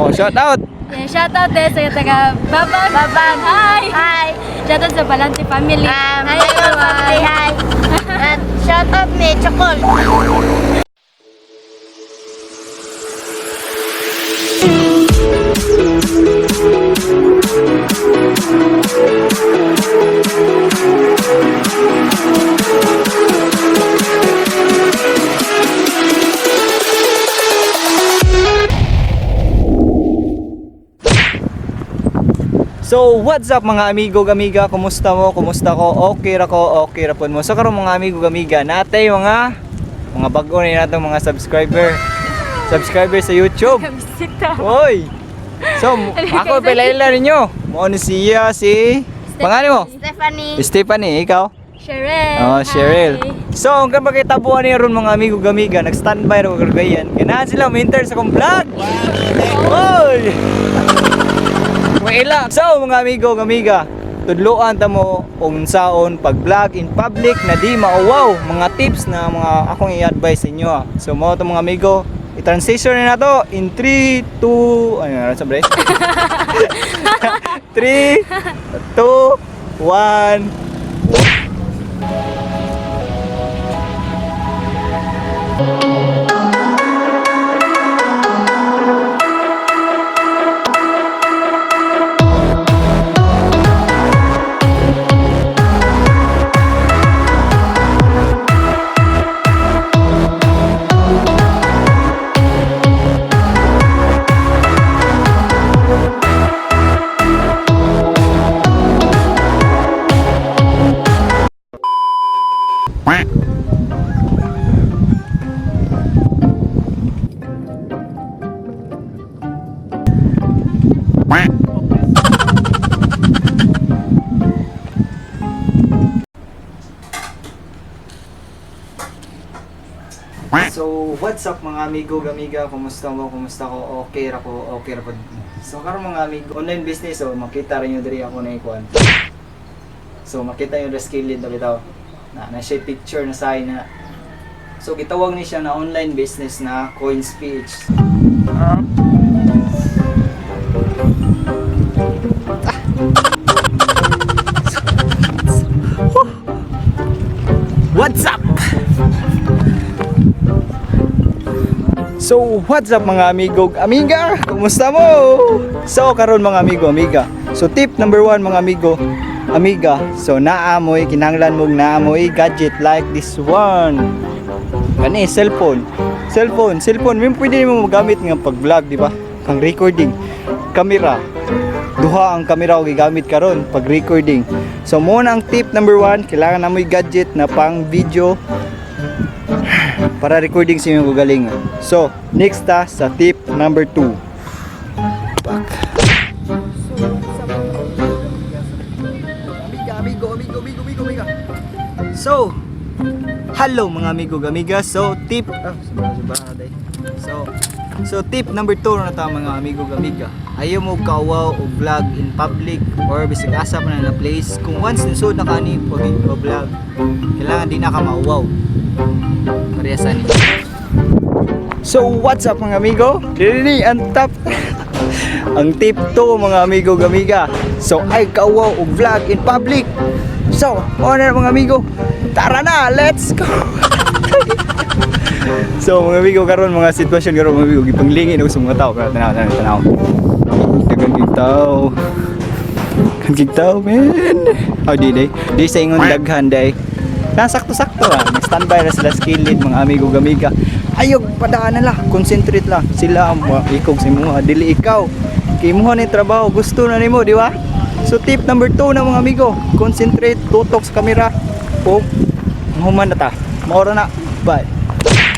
Oh, shout out. Yeah, shout out eh sa taga Babag. Babag. Hi. Hi. Shout out sa Balante family. Hi, Hi everyone. Family, hi. At shout out ni Chokol. So, what's up mga amigo gamiga? Kumusta mo? Kumusta ko? Okay ra ko, okay ra pud mo. So karon mga amigo gamiga, natay mga bag-o na natong mga subscriber. Subscriber sa YouTube. Bisita. Hoy. So, ako pelaila ninyo. Mo ni siya si pangalan mo? Stephanie. Stephanie, ikaw? Cheryl. Oh, Cheryl. Hi. So, ang kapag kitabuan ni ron mga amigo gamiga, nag-standby ra ko gayan. Ganahan sila ma-enter sa kong vlog. Hoy! Wala. So, mga amigo gamiga, tudloan ta mo unsaon pag-vlog in public na di mauwaw mga tips na mga akong i-advise sa inyo. Ah. So, mo to mga amigo, i-transition na nato in 3 2 ano na sa break? 3 2 1. So, what's up mga amigo, gamiga? Kumusta mo? Kumusta ko? Okay ra ko, okay ra po. So, karon mga amigo, online business, so makita rin nyo diri ako na ikuan. So, makita nyo the skill lead na bitaw. Na siya picture na sa na. So, gitawag ni siya na online business na Coin Speech. What's up? So, what's up mga amigo, amiga? Kumusta mo? So, karon mga amigo, amiga. So, tip number 1 mga amigo, amiga. So, naamoy, kinahanglan mong naamoy gadget like this one. Kani, cellphone. Cellphone, cellphone. Min pwede mo magamit nga pag-vlog, di ba? Pang recording. Camera. Duha ang kamera ko gigamit karon pag recording. So, mo na ang tip number 1, kailangan namoy gadget na pang video para recording sa inyong kagaling. So, next ta sa tip number 2. Back. Amiga, amigo, amigo, amigo, amigo, amiga. So, hello mga amigo, amiga. So, tip ah, sobra, sobra na day. So, tip number 2 na ta mga amigo, amiga. Ayaw mo kauwaw o vlog in public or bisag asa pa na na place. Kung once nisud na kani pag vlog, kailangan di na ka mauwaw. Parehas ni. So what's up mga amigo? Dini ang top ang tip 2 mga amigo gamiga. So ay kauwaw og vlog in public. So, mao na mga amigo. Tara na, let's go. So mga amigo karon mga sitwasyon karon mga amigo gipanglingin og sa mga tao pero tanaw tanaw tanaw. Daghang kig tao. Daghang kig tao, man. Oh, di di. Di sa ingon daghan day. Nasakto-sakto ah. Nag-standby ra sila skilled mga amigo gamiga. Ayog padaan na la, concentrate la. Sila ang mga ikog sa imuha, dili ikaw. Kay imuha ni trabaho, gusto na nimo, di ba? So tip number 2 na mga amigo, concentrate, tutok sa kamera. O human na ta. Maura na. Bye.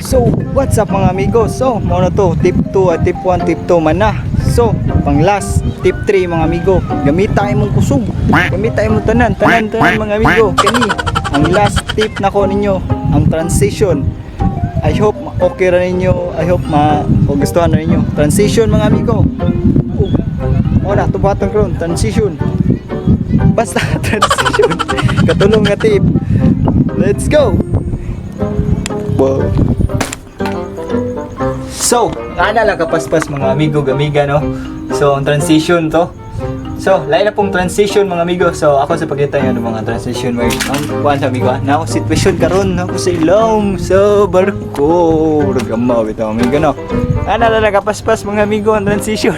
So, what's up mga amigo? So, mao na to, tip 2 at tip 1, tip 2 man na. So, pang last, tip 3 mga amigo, gamita imong kusog. Gamita imong tanan, tanan, tanan mga amigo. Kani, ang last tip nako ninyo, ang transition. I hope okay ra ninyo. I hope ma gustuhan na ninyo. Transition mga amigo. Oh, mao na tubatan karon, transition. Basta transition. Katulong nga tip. Let's go. Wow. So, ana lang kapaspas, mga amigo, gamiga, no? So, ang transition to. So, lain na pong transition, mga amigo. So, ako sa pagkita yun mga transition where ang kuan sa amigo, ah. Na ako sitwasyon karon ako sa ilawom sa barko. Murag gamaw bitaw, amigo, no. Ana lang kapaspas, mga amigo, ang transition.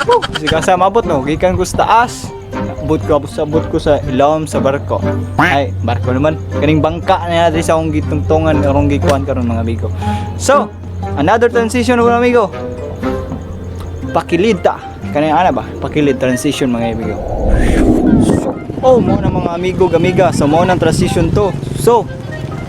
Woo! Kasi kasa mabot, no, gikan ko sa taas. Abot ko, abot, abot ko sa ilawom sa barko. Ay, barko naman. Kaning bangka na diri sa akong gitungtungan, arong gikuan karon, mga amigo. So, another transition, mga amigo. Pakilid ta. Kaning ana ba? Pakilid transition, mga amigo. So, oh, mo na mga amigo, gamiga. So, mo nang transition to. So,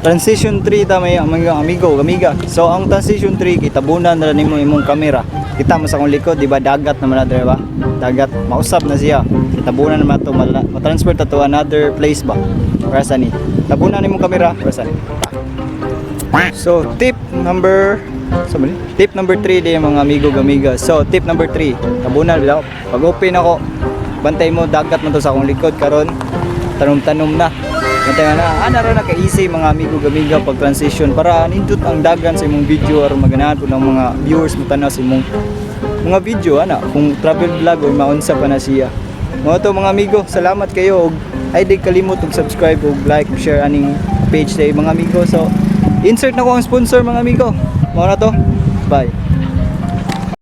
transition 3 ta may mga amigo, gamiga. So, ang transition 3, kitabunan na nimo imong camera. Kita mo sa akong likod, di ba, dagat naman na dire ba? Dagat, mausap na siya. Kitabunan naman to, ma-transfer ta to another place ba? Para sa ni. Tabunan nimong camera, para sa ni. So, tip number sa so, tip number 3 di mga amigo, gamiga. So, tip number 3, tabunan bitaw. Pag open ako, bantay mo dagat man to sa akong likod karon. Tanom-tanom na. Bantay mo na. Ana ra na ka-easy, mga amigo, gamiga, pag transition para nindot ang dagan sa imong video aron maganahan pud ang mga viewers mo tanaw sa imong mga video ana kung travel vlog o maunsa pa na siya. Mga to, mga amigo, salamat kayo og ay di kalimot og subscribe og like ug share aning page sa mga amigo. So, insert na ko ang sponsor, mga amigo. Mao na to. Bye.